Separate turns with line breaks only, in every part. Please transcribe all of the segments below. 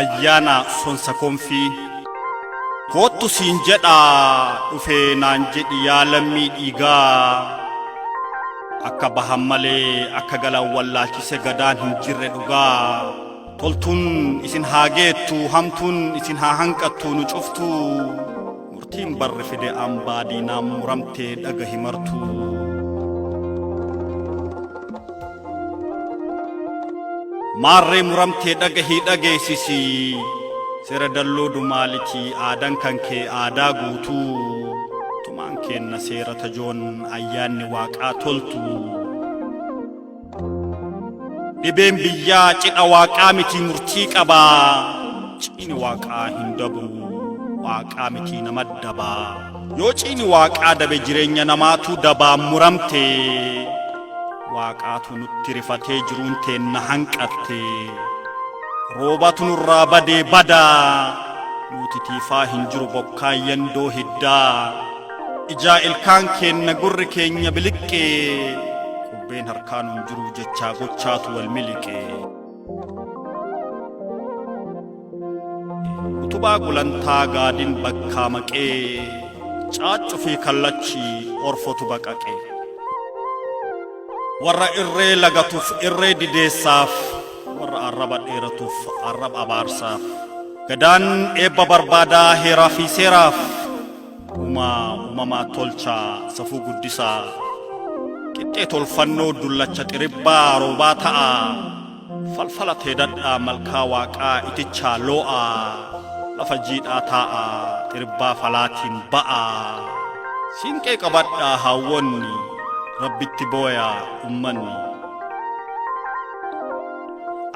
Ayyaana sonsa konfii. Koottu siin jedhaa dhufee naan jedhi yaa lammii dhiigaa. Akka bahan malee akka galan wallaalchise gadaan hin jirre dhugaa. Toltuun isin haa geettu hamtuun isin haa hanqattu nu cuftuu. Murtiin barri fide ambaa diinaan muramtee dhagahi martuu. Maarree muramtee dhagahii dhageessisi. Seera dalloo dumaalitii aadan kan kee aadaa guutuu. Tumaan keenna seera tajoon ayyaanni waaqaa toltu. Dhibeen biyyaa cidha waaqaa miti murtii qabaa. Ciini waaqaa hin dabu waaqaa miti nama dabaa. Yoo ciini waaqaa dabe jireenya namaatu dabaan muramte. Waaqaatu nutti rifatee jiruun teenna hanqatte. Roobatu nurraa badee badaa. Nuti tiifaa hin jiru bokkaan yandoo hiddaa. Ijaa ilkaan keenna gurri keenya biliqqee. Qubbeen harkaa nun jiru jechaa gochaatu wal miliqe. Utubaa gulantaa gaadin bakkaa maqee caaccu fi kallachi orfotu baqaqe. Warra irree lagatuuf irree dideessaaf warra arraba dheeratuuf arraba abaarsaaf. Gadaan eebba barbaadaa heeraa fi seeraaf uumaa uumamaa tolchaa safuu guddisaa. Qixxee tolfannoo dullacha xiribbaa roobaa ta'a. Falfala teedadhaa malkaa waaqaa itichaa loo'aa. Lafa jiidhaa taa'a xiribbaa falaatiin ba'a. Siinqee qabadhaa haawwonni rabbitti booyaa ummanni.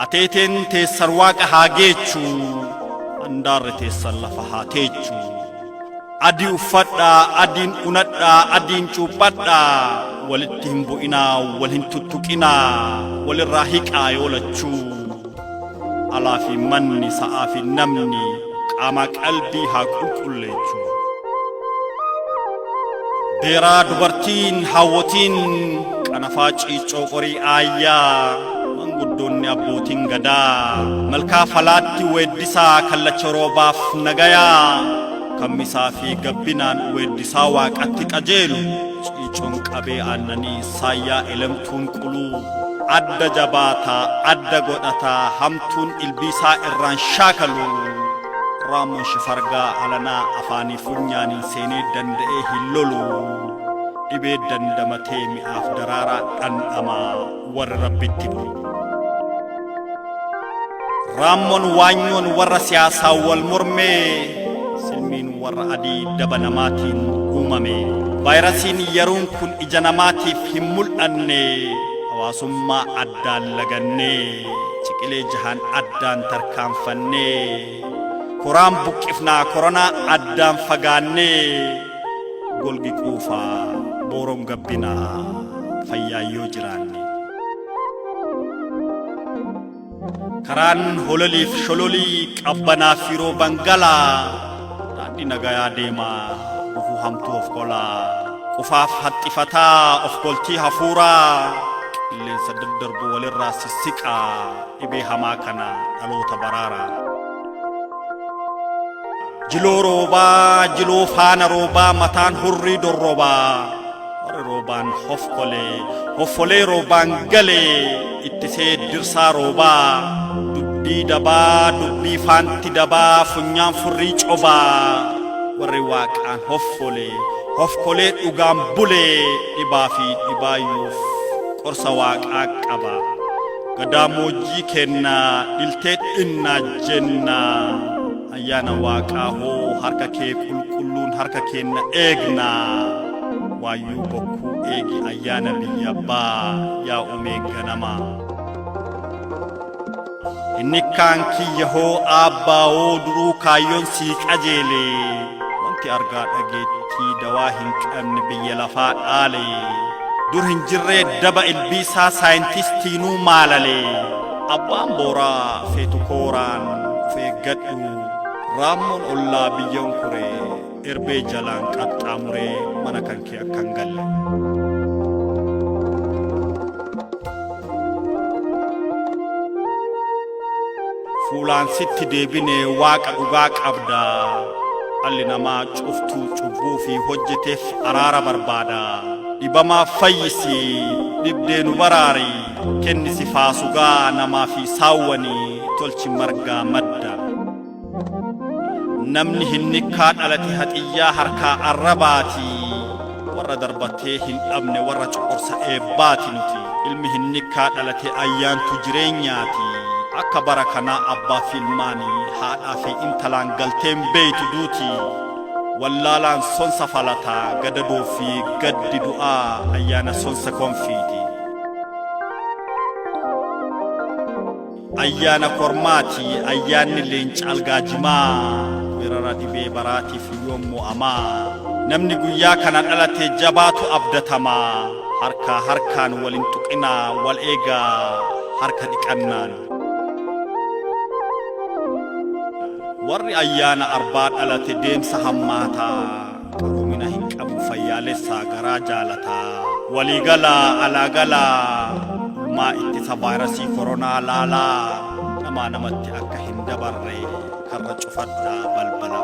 Ateeteen teessan waaqa haa geechu handaarri teessan lafa haa teechu. Adii uffadhaa, adiin unadhaa, adiin cuuphadhaa, walitti hin bu'inaa, wal hin tuttuqinaa, walirraa hiqaa yoo lachuu. Alaa fi manni, sa'aa fi namni qaamaa qalbii haa qulqulleechu. Beeraa dubartiin, haawwotiin, qanafaa ciicoo qorii aayyaa, manguddoonni abbootiin gadaa, malkaa falaatti weeddisaa kallacha roobaaf nagayaa, kammisaa fi gabbinaan weeddisaa waaqatti qajeelu, ciicoon qabee aannanii saayyaa elemtuun quluu, adda jabaataa, adda godhataa, hamtuun ilbiisaa irraan shaakalu. Raammoon shifargaa alanaa afaanii funyaaniin seenee danda'ee hin lolu. Dhibee dandamatee mi'aaf daraaraa dhandhama warri rabbitti bulu. Raammoon waanyoon warra siyaasaan wal mormee silmiin warra adii daba namaatiin uumame. Vaayirasiin yeroon kun ija namaatiif hin mul'anne hawaasummaa addaan lagannee ciqilee jahaan addaan tarkaanfannee koraan buqqifnaa koronaa addaan fagaannee golgi quufaa booroon gabbinaa fayyaan yoo jiraanne. Karaan hololiif shololii qabbanaa fi rooban galaa daandii nagayaa deemaa gufuu hamtuu of kolaa qufaaf haxxifataa of koltii hafuuraa qilleensa daddarbu walirraa sissiqaa dhibee hamaa kana dhaloota baraaraa. Jiloo roobaa jiloo faana roobaa mataan hurrii dorrobaa. Warri roobaan hofkolee hoffolee roobaan galee ittisee dirsaa roobaa dubbii dabaa dubbii faanti dabaa funyaan furrii cobaa warri waaqaan hoffolee hofkolee dhugaan bulee dhibaa fi dhibaayyuuf qorsa waaqaa qaba gadaamoojjii kenna dhiltee dhinnaa jenna Ayyaana Waaqaa hoo harka kee qulqulluun harka keenna eegna. Waayyuu bokkuu eegi ayyaana biyya abbaa yaa umee ganama. Inni kaan kiyya hoo aabbaa hoo duruu kaayyoon sii qajeele. Wanti argaa dhageettii dawaa hin qabne biyya lafaa dhaale. Dur hin jirree daba ilbiisaa saayintistiinuu maalale. Abbaan booraa feetu kooraan of eeggadhu raammoon ollaa biyyoon kure erbee jalaan qaxxaamuree mana kan kee akka hin galle. Fuulaan sitti deebine Waaqa dhugaa qabda. Dhalli namaa cuftuu cubbuu fi hojjeteef araara barbaada. Dhibamaa fayyisi, dhibdee nu baraari, kennisi faasugaa namaa fi saawwanii tolchi margaa madda. Namni hinnikkaa dhalate haxiyyaa harkaa arrabaati. Warra darbatee hin dhabne warra coqorsa eebbaati nuti. Ilmi hinnikkaa dhalate ayyaantu jireenyaati. Akka bara kanaa abbaa fi ilmaani haadhaa fi intalaan galteen beeytu duuti. Wallaalaan sonsa falata gadadoo fi gaddi du'aa ayyaana sonsa konfiiti. Ayyaana kormaati ayyaanni leenca algaajimaa weerara dhibee baraatiif yoom mo'amaa namni guyyaa kana dhalate jabaatu abdatamaa harkaa harkaan wal hin tuqinaa wal eegaa harka dhiqannaan. Warri ayyaana arbaa dhalate deemsa hammaataa qaroomina hin qabu fayyaalessaa garaa jaalataa walii galaa alaa galaa ulmaa ittisa vaayirasii koronaa laalaa namaa namatti akka hin dabarre karra cufadhaa balbala.